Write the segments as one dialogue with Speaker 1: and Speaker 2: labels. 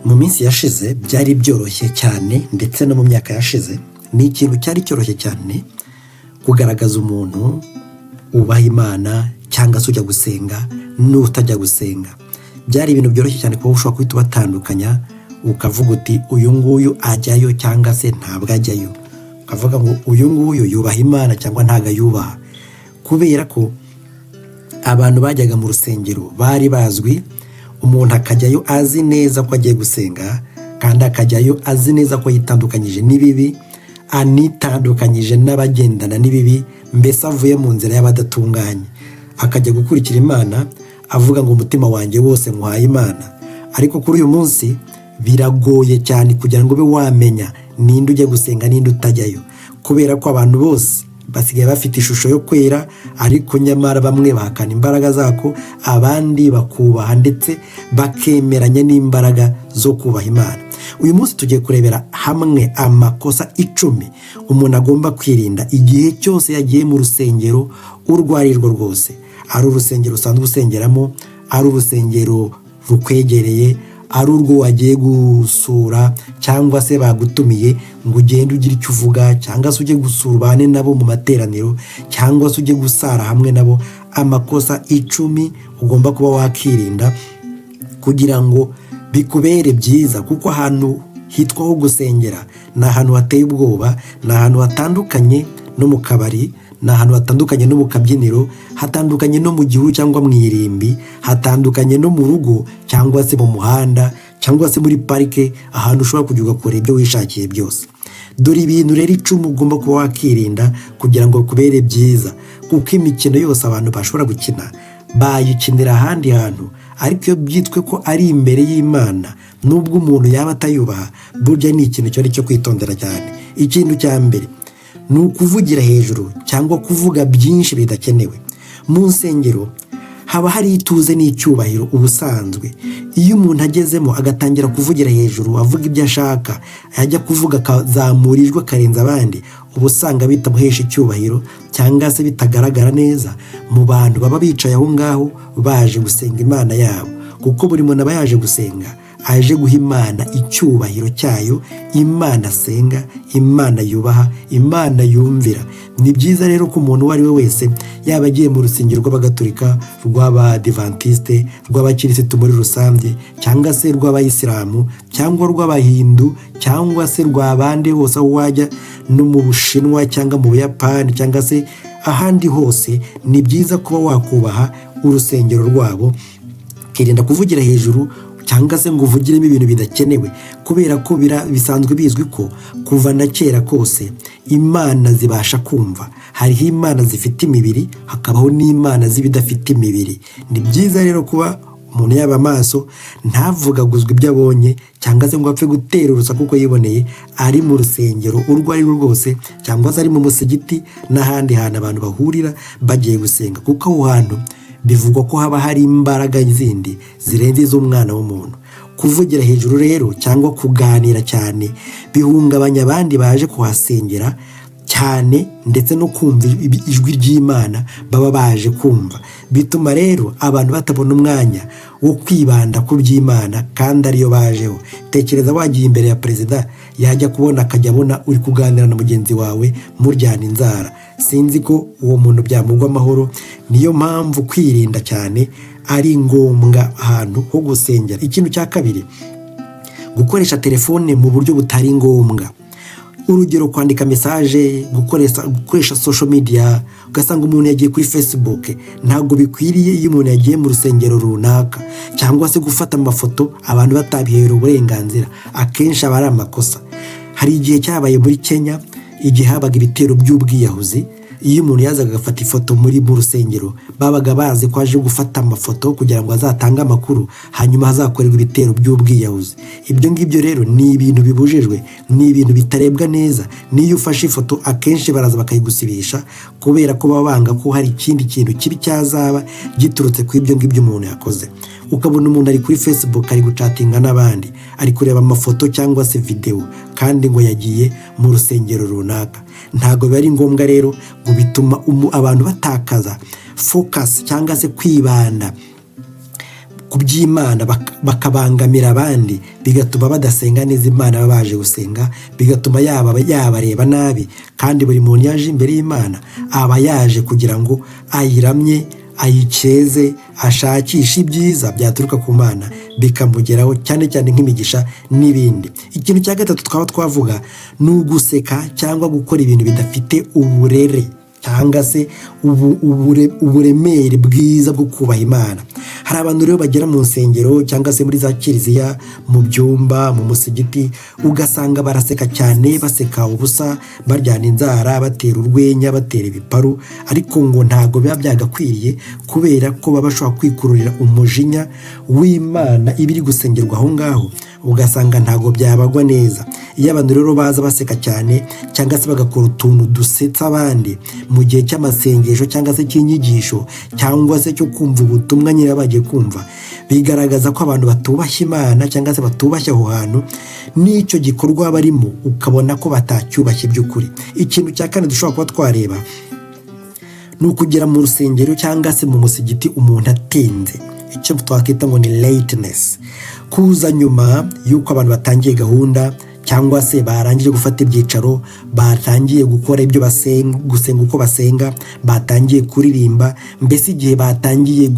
Speaker 1: Mu minsi yashize byari byoroshye cyane, ndetse no mu myaka yashize ni ikintu cyari cyoroshye cyane kugaragaza umuntu wubaha Imana cyangwa se ujya gusenga n'utajya gusenga. Byari ibintu byoroshye cyane kuba ushobora guhita ubatandukanya, ukavuga uti uyu nguyu ajyayo cyangwa se ntabwo ajyayo, ukavuga ngo uyu nguyu yubaha Imana cyangwa ntabwo ayubaha, kubera ko abantu bajyaga mu rusengero bari bazwi. Umuntu akajyayo azi neza ko agiye gusenga, kandi akajyayo azi neza ko yitandukanyije n'ibibi, anitandukanyije n'abagendana n'ibibi, mbese avuye mu nzira y'abadatunganye, akajya gukurikira Imana avuga ngo umutima wanjye wose nkuhaye Imana. Ariko kuri uyu munsi biragoye cyane kugira ngo ube wamenya ninde ujya gusenga ninde utajyayo, kubera ko abantu bose basigaye bafite ishusho yo kwera, ariko nyamara bamwe bahakana imbaraga zako, abandi bakubaha ndetse bakemeranya n'imbaraga zo kubaha Imana. Uyu munsi tugiye kurebera hamwe amakosa 10 umuntu agomba kwirinda igihe cyose yagiye mu rusengero urwo ari rwo rwose, ari urusengero usanzwe usengeramo, ari urusengero rukwegereye, ari urwo wagiye gusura cyangwa se bagutumiye ngo ugende ugire icyo uvuga, cyangwa se ujye gusura ubane nabo mu materaniro, cyangwa se ujye gusara hamwe nabo. Amakosa 10 ugomba kuba wakirinda kugira ngo bikubere byiza, kuko ahantu hitwa ho gusengera ni ahantu hateye ubwoba, ni ahantu hatandukanye no mu kabari, ni ahantu hatandukanye no mu kabyiniro, hatandukanye no mu gihuru cyangwa mu irimbi, hatandukanye no mu rugo cyangwa se mu muhanda cyangwa se muri parike, ahantu ushobora kujya ugakora ibyo wishakiye byose. Dore ibintu rero 10 ugomba kuba wakirinda kugira ngo bikubere byiza, kuko imikino yose abantu bashobora gukina bayikinira ahandi hantu, ariko iyo byitwe ko ari imbere y'Imana, nubwo umuntu yaba atayubaha, burya ni ikintu cyari cyo kwitondera cyane. Ikintu cya mbere ni ukuvugira hejuru cyangwa kuvuga byinshi bidakenewe. Mu nsengero haba hari ituze n'icyubahiro ubusanzwe. Iyo umuntu agezemo agatangira kuvugira hejuru, avuga ibyo ashaka, yajya kuvuga akazamura ijwi akarenza abandi, uba usanga bitamuhesha icyubahiro cyangwa se bitagaragara neza mu bantu baba bicaye aho ngaho baje gusenga Imana yabo, kuko buri muntu aba yaje gusenga aje guha Imana icyubahiro cyayo, Imana asenga, Imana yubaha, Imana yumvira. Ni byiza rero ko umuntu uwo ari we wese, yaba agiye mu rusengero rw'Abagatolika, rw'Abadivantisite, rw'abakirisitu muri rusange, cyangwa se rw'Abayisilamu, cyangwa rw'Abahindu, cyangwa se rw'abandi hose, aho wajya no mu Bushinwa cyangwa mu Buyapani cyangwa se ahandi hose, ni byiza kuba wakubaha urusengero rwabo, ukirinda kuvugira hejuru cyangwa se ngo uvugiremo ibintu bidakenewe, kubera ko bisanzwe bizwi ko kuva na kera kose imana zibasha kumva. Hariho imana zifite imibiri, hakabaho n'imana z'ibidafite imibiri. Ni byiza rero kuba umuntu yaba amaso, ntavugaguzwe ibyo abonye cyangwa se ngo apfe gutera urusaku uko yiboneye, ari mu rusengero urwo ari rwo rwose, cyangwa se ari mu musigiti n'ahandi hantu abantu bahurira bagiye gusenga, kuko aho hantu bivugwa ko haba hari imbaraga zindi zirenze iz'umwana w'umuntu. Kuvugira hejuru rero cyangwa kuganira cyane bihungabanya abandi baje kuhasengera cyane, ndetse no kumva ijwi ry'Imana baba baje kumva. Bituma rero abantu batabona umwanya wo kwibanda ku by'Imana kandi ariyo bajeho. Tekereza wagiye imbere ya perezida, yajya kubona akajya abona uri kuganira na mugenzi wawe muryana inzara. Sinzi ko uwo muntu byamugwa amahoro. Niyo mpamvu kwirinda cyane ari ngombwa ahantu ho gusengera. Ikintu cya kabiri, gukoresha telefone mu buryo butari ngombwa. Urugero, kwandika message, gukoresha social media, ugasanga umuntu yagiye kuri Facebook. Ntabwo bikwiriye iyo umuntu yagiye mu rusengero runaka, cyangwa se gufata amafoto abantu batabiherewe uburenganzira, akenshi aba ari amakosa. Hari igihe cyabaye muri Kenya, igihe habaga ibitero by'ubwiyahuzi, iyo umuntu yazaga agafata ifoto mu rusengero, babaga bazi ko aje gufata amafoto kugira ngo azatange amakuru, hanyuma hazakorerwa ibitero by'ubwiyahuzi. Ibyo ngibyo rero ni ibintu bibujijwe, ni ibintu bitarebwa neza. N'iyo ufashe ifoto, akenshi baraza bakayigusibisha, kubera ko baba banga ko hari ikindi kintu kibi cyazaba giturutse ku ibyo ngibyo umuntu yakoze. Ukabona umuntu ari kuri Facebook, ari gucatinga n'abandi, ari kureba amafoto cyangwa se videwo, kandi ngo yagiye mu rusengero runaka. Ntabwo biba ari ngombwa rero, ngo bituma abantu batakaza focus cyangwa se kwibanda ku ku by'Imana, bakabangamira abandi, bigatuma badasenga neza Imana baba baje gusenga, bigatuma yaba yabareba nabi. Kandi buri muntu yaje imbere y'Imana aba yaje kugira ngo ayiramye, ayikeze, ashakishe ibyiza byaturuka ku Mana bikamugeraho, cyane cyane nk'imigisha n'ibindi. Ikintu cya gatatu twaba twavuga ni uguseka cyangwa gukora ibintu bidafite uburere cyangwa se uburemere bwiza bwo kubaha Imana. Hari abantu rero bagera mu nsengero cyangwa se muri za kiliziya, mu byumba, mu musigiti, ugasanga baraseka cyane, baseka ubusa, baryana inzara, batera urwenya, batera ibiparu, ariko ngo ntabwo biba byagakwiriye, kubera ko baba bashobora kwikururira umujinya w'Imana iba iri gusengerwa aho ngaho, ugasanga ntabwo byabagwa neza. Iyo abantu rero baza baseka cyane cyangwa se bagakora utuntu dusetsa abandi mu gihe cy'amasengesho cyangwa se cy'inyigisho cyangwa se cyo kumva ubutumwa nyine baba bagiye kumva, bigaragaza ko abantu batubashye Imana cyangwa se batubashye aho hantu n'icyo gikorwa barimo, ukabona ko batacyubashye by'ukuri. Ikintu cya kane dushobora kuba twareba ni ukugera mu rusengero cyangwa se mu musigiti umuntu atinze, icyo twakwita ngo ni lateness, kuza nyuma y'uko abantu batangiye gahunda cyangwa se barangije gufata ibyicaro, batangiye gukora ibyo basenga, gusenga uko basenga, batangiye kuririmba, mbese igihe batangiye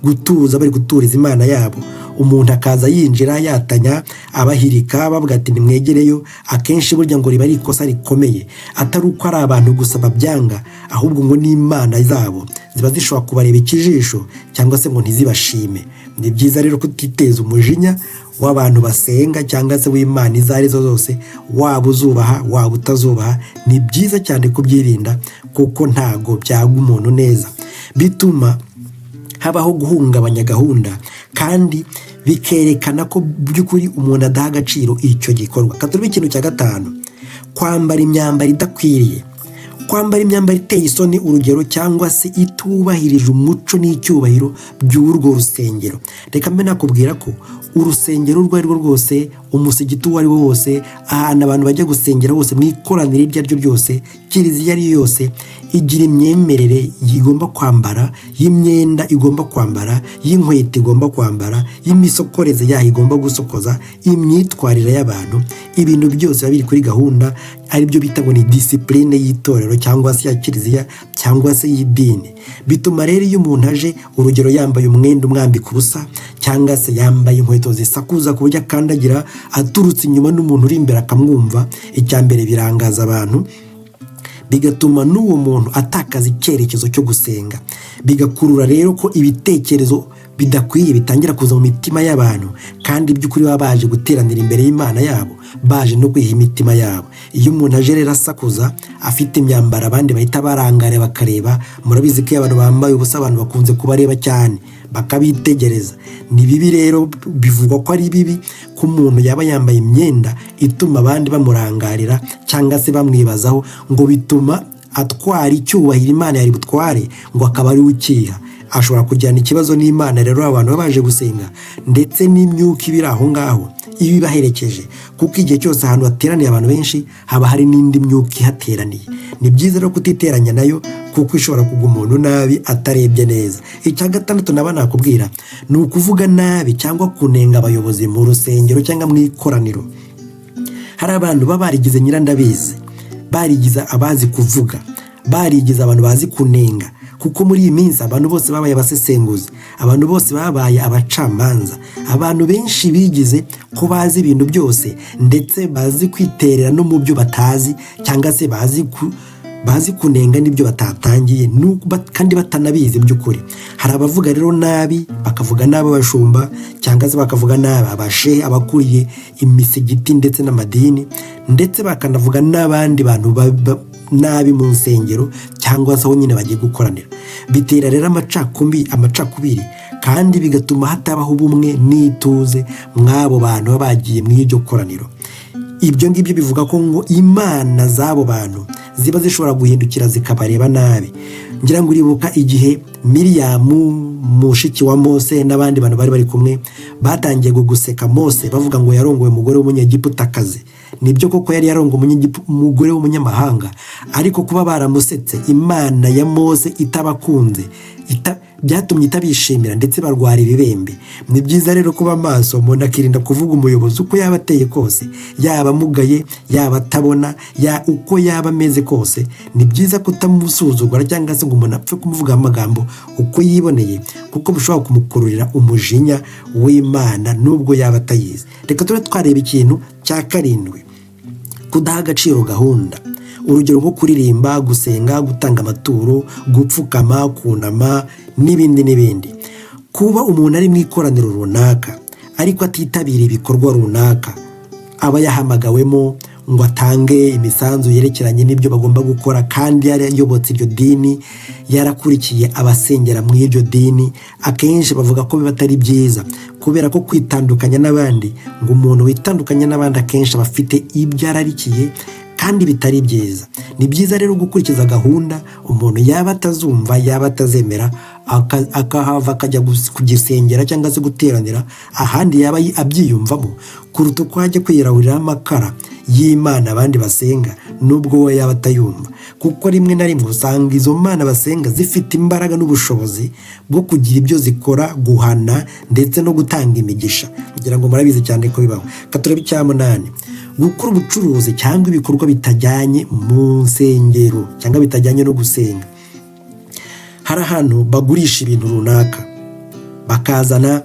Speaker 1: gutuza, bari guturiza Imana yabo, umuntu akaza yinjira yatanya, abahirika, bavuga ati nimwegereyo. Akenshi burya ngo riba ari ikosa rikomeye, atari uko ari abantu gusa babyanga, ahubwo ngo n'imana zabo ziba zishobora kubareba ikijisho cyangwa se ngo ntizibashime. Ni byiza rero kutiteza umujinya w'abantu basenga cyangwa se w'Imana izo ari zo zose, waba uzubaha, waba utazubaha. Ni byiza cyane kubyirinda kuko ntago byagwa umuntu neza. Bituma habaho guhungabanya gahunda kandi bikerekana ko by'ukuri umuntu adaha agaciro icyo gikorwa. Katurebe ikintu cya gatanu: kwambara imyambaro idakwiriye, kwambara imyambaro iteye isoni, urugero, cyangwa se itubahirije umuco n'icyubahiro by'urwo rusengero. Reka mbe nakubwira ko urusengero urwo ari rwo rwose, umusigiti uwo ari wo wose, ahantu abantu bajya gusengera hose, mu ikoraniro iryo ari ryo ryose, kiliziya iyo ari yo yose, igira imyemerere igomba kwambara, y'imyenda igomba kwambara, y'inkweto igomba kwambara, y'imisokoreze yaho igomba gusokoza, imyitwarire y'abantu. Ibintu byose biba biri kuri gahunda, aribyo bita ngo ni discipline y'itorero cyangwa se ya kiliziya cyangwa se y'idini. Bituma rero iyo umuntu aje, urugero, yambaye umwenda umwambika ubusa cyangwa se yambaye inkweto zisakuza ku buryo akandagira aturutse inyuma n'umuntu uri imbere akamwumva, icya mbere birangaza abantu, bigatuma n'uwo muntu atakaza icyerekezo cyo gusenga, bigakurura rero ko ibitekerezo bidakwiye bitangira kuza mu mitima y'abantu, kandi by'ukuri baba baje guteranira imbere y'Imana yabo, baje no kwiha imitima yabo. Iyo umuntu aje rero asakuza, afite imyambaro abandi bahita barangara bakareba, murabizi ko iyo abantu bambaye ubusa abantu bakunze kubareba cyane, bakabitegereza. Ni bibi rero, bivugwa ko ari bibi ko umuntu yaba yambaye imyenda ituma abandi bamurangarira cyangwa se bamwibazaho, ngo bituma atwara icyubahiro Imana yari butware, ngo akaba ari we ukiha. Ashobora kujyana ikibazo n'Imana rero abantu baba baje gusenga, ndetse n'imyuka iba iri aho ngaho iba ibaherekeje, kuko igihe cyose ahantu hateraniye abantu benshi haba hari n'indi myuka ihateraniye. Ni byiza rero kutiteranya nayo kuko ishobora kugwa umuntu nabi atarebye neza. Icya gatandatu naba nakubwira ni ukuvuga nabi cyangwa kunenga abayobozi mu rusengero cyangwa mu ikoraniro. Hari abantu baba barigize nyirandabizi, barigize abazi kuvuga, barigize abantu bazi kunenga, kuko muri iyi minsi abantu bose babaye abasesenguzi, abantu bose babaye abacamanza, abantu benshi bigize ko bazi ibintu byose, ndetse bazi kwiterera no mu byo batazi, cyangwa se bazi kunenga n'ibyo batatangiye kandi batanabizi by'ukuri. Hari abavuga rero nabi, bakavuga nabi abashumba cyangwa se bakavuga nabi abashehe, abakuriye imisigiti ndetse n'amadini, ndetse bakanavuga n'abandi bantu nabi mu nsengero cyangwa se aho nyine bagiye gukoranira. Bitera rero amacakubiri kandi bigatuma hatabaho ubumwe n'ituze mw'abo bantu baba bagiye mu iryo koraniro. Ibyo ngibyo bivuga ko ngo imana z'abo bantu ziba zishobora guhindukira zikabareba nabi. Ngira ngo uribuka igihe Miriyamu mushiki wa Mose n'abandi bantu bari bari kumwe batangiye guseka Mose, bavuga ngo yarongoye umugore w'umunyegiputakazi. Nibyo koko yari yarongoye umugore w'umunyamahanga, ariko kuba baramusetse, Imana ya Mose itabakunze, byatumye itabishimira ndetse barwara ibibembe. Ni byiza rero kuba maso, umuntu akirinda kuvuga umuyobozi uko yaba ateye kose, yaba amugaye, yaba atabona, uko yaba ameze kose. Ni byiza kutamusuzugura cyangwa se ngo umuntu apfe kumuvugaho amagambo uko yiboneye, kuko bishobora kumukururira umujinya w'Imana nubwo yaba atayizi. Reka tube twareba ikintu cya karindwi: kudaha agaciro gahunda. Urugero nko kuririmba, gusenga, gutanga amaturo, gupfukama, kunama n'ibindi n'ibindi. Kuba umuntu ari mu ikoraniro runaka ariko atitabira ibikorwa runaka aba yahamagawemo ngo atange imisanzu yerekeranye n'ibyo bagomba gukora, kandi yarayobotse iryo dini, yarakurikiye abasengera mu iryo dini, akenshi bavuga ko biba atari byiza, kubera ko kwitandukanya n'abandi, ngo umuntu witandukanya n'abandi akenshi aba afite ibyo ararikiye kandi bitari byiza. Ni byiza rero gukurikiza gahunda, umuntu yaba atazumva, yaba atazemera, akahava akajya kugisengera cyangwa se guteranira ahandi yaba abyiyumvamo, kuruta uko ajya kwirahuriraho amakara y'Imana abandi basenga nubwo we yaba atayumva, kuko rimwe na rimwe usanga izo mana basenga zifite imbaraga n'ubushobozi bwo kugira ibyo zikora, guhana ndetse no gutanga imigisha. Kugira ngo murabizi cyane ko bibaho. Reka turebe icya munani: gukora ubucuruzi cyangwa ibikorwa bitajyanye mu nsengero cyangwa bitajyanye no gusenga. Hari ahantu bagurisha ibintu runaka, bakazana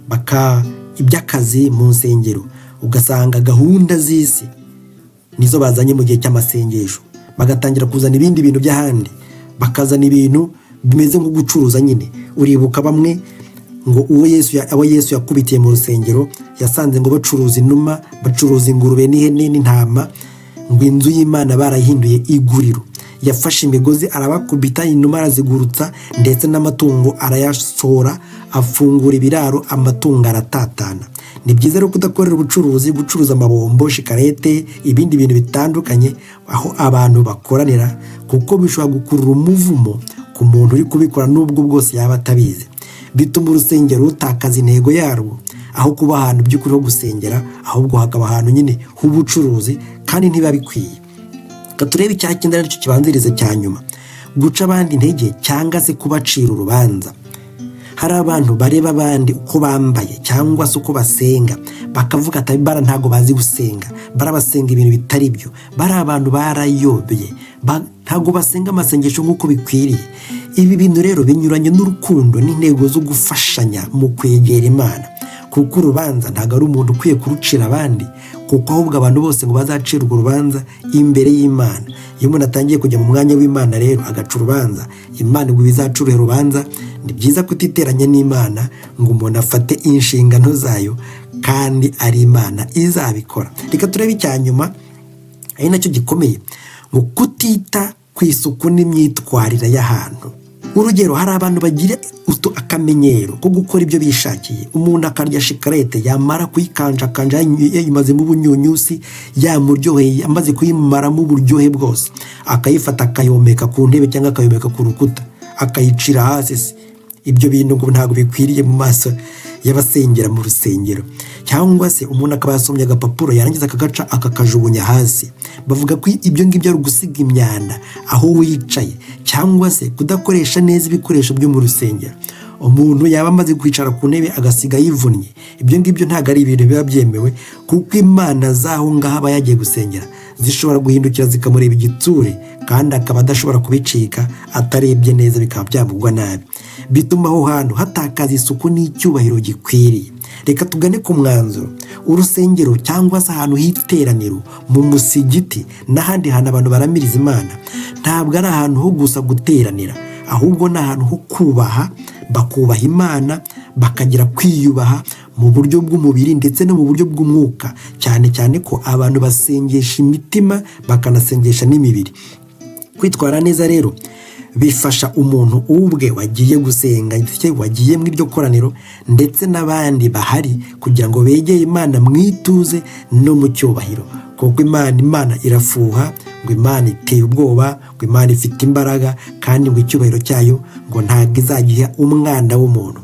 Speaker 1: baka iby'akazi mu nsengero, ugasanga gahunda z'isi nizo bazanye mu gihe cy'amasengesho, bagatangira kuzana ibindi bintu by'ahandi, bakazana ibintu bimeze nko gucuruza nyine. Uribuka bamwe ngo uwo Yesu abo Yesu yakubitiye mu rusengero, yasanze ngo bacuruza inuma, bacuruza ingurube n'ihene n'intama, ngo inzu y'Imana barayihinduye iguriro. Yafashe imigozi arabakubita, inuma arazigurutsa, ndetse n'amatungo arayasohora, afungura ibiraro, amatungo aratatana. Ni byiza rero kudakorera ubucuruzi, gucuruza amabombo, shikarete, ibindi bintu bitandukanye aho abantu bakoranira, kuko bishobora gukurura umuvumo ku muntu uri kubikora nubwo bwose yaba atabizi. Bituma urusengero rutakaza intego yarwo, aho kuba ahantu by'ukuri ho gusengera, ahubwo hakaba ahantu nyine h'ubucuruzi, kandi ntibiba bikwiye. Reka turebe icya cyenda, aricyo kibanziriza cya nyuma: guca abandi intege cyangwa se kubacira urubanza. Hari abantu bareba abandi uko bambaye cyangwa se uko basenga, bakavuga ati: "Bara ntabwo bazi gusenga, barabasenga ibintu bitari byo, bari abantu barayobye, ntabwo basenga amasengesho nk'uko bikwiriye." Ibi bintu rero binyuranye n'urukundo n'intego zo gufashanya mu kwegera Imana, kuko urubanza ntabwo ari umuntu ukwiye kurucira abandi, kuko ahubwo abantu bose ngo bazacirwa urubanza imbere y'Imana. Iyo umuntu atangiye kujya mu mwanya w'Imana rero agaca urubanza, Imana ngo ibizaca uruhe rubanza? Ni byiza kutiteranya n'Imana ngo umuntu afate inshingano zayo kandi ari Imana izabikora. Reka turebe icya nyuma, ari nacyo gikomeye, ngo kutita ku isuku n'imyitwarire y'ahantu. Urugero, hari abantu bagira utu akamenyero ko gukora ibyo bishakiye. Umuntu akarya shikarete, yamara kuyikanjakanja yayimazemo ubunyunyusi, yamuryoheye, amaze kuyimaramo uburyohe bwose, akayifata akayomeka ku ntebe cyangwa akayomeka ku rukuta, akayicira hasi se. Ibyo bintu ngo ntabwo bikwiriye mu maso y'abasengera mu rusengero. Cyangwa se umuntu akaba yasomye agapapuro, yarangiza akagaca, akakajugunya hasi. Bavuga ko ibyo ngibyo ari ugusiga imyanda aho wicaye, cyangwa se kudakoresha neza ibikoresho byo mu rusengero. Umuntu yaba amaze kwicara ku ntebe agasiga yivunnye. Ibyo ngibyo ntabwo ari ibintu biba byemewe, kuko imana z'aho ngaho aba yagiye gusengera zishobora guhindukira zikamureba igitsure, kandi akaba adashobora kubicika atarebye neza, bikaba byamugwa nabi. Bituma aho hantu hatakaza isuku n'icyubahiro gikwiriye. Reka tugane ku mwanzuro. Urusengero cyangwa se ahantu h'iteraniro, mu musigiti n'ahandi hantu abantu baramiriza Imana, ntabwo ari ahantu ho gusa guteranira, ahubwo ni ahantu ho kubaha, bakubaha Imana, bakagira kwiyubaha mu buryo bw'umubiri ndetse no mu buryo bw'umwuka, cyane cyane ko abantu basengesha imitima bakanasengesha n'imibiri. Kwitwara neza rero bifasha umuntu ubwe wagiye gusenga, wagiye mu iryo koraniro, ndetse n'abandi bahari, kugira ngo begere Imana mu ituze no mu cyubahiro, kuko Imana irafuha. Ngo Imana iteye ubwoba, ngo Imana ifite imbaraga, kandi ngo icyubahiro cyayo ngo ntabwo izagiha umwana w'umuntu.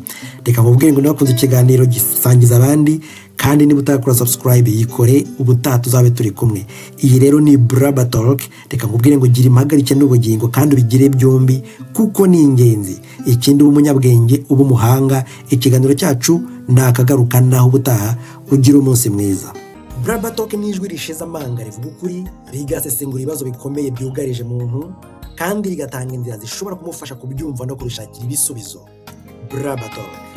Speaker 1: Reka nkubwire ngo niba wakunze ikiganiro, gisangiza abandi, kandi niba utarakora subscribe, yikore. Ubutaha tuzabe turi kumwe. Iyi rero ni Braba Talk. Reka nkubwire ngo gira impagarike n'ubugingo, kandi ubigire byombi kuko ni ingenzi. Ikindi, uba umunyabwenge, uba umuhanga. Ikiganiro cyacu ni akagaruka, naho ubutaha. Ugira umunsi mwiza. Braba Talk ni ijwi rishize amanga, rivuga ukuri, rigasesengura ibibazo bikomeye byugarije muntu, kandi rigatanga inzira zishobora kumufasha kubyumva no kubishakira ibisubizo. Braba Talk.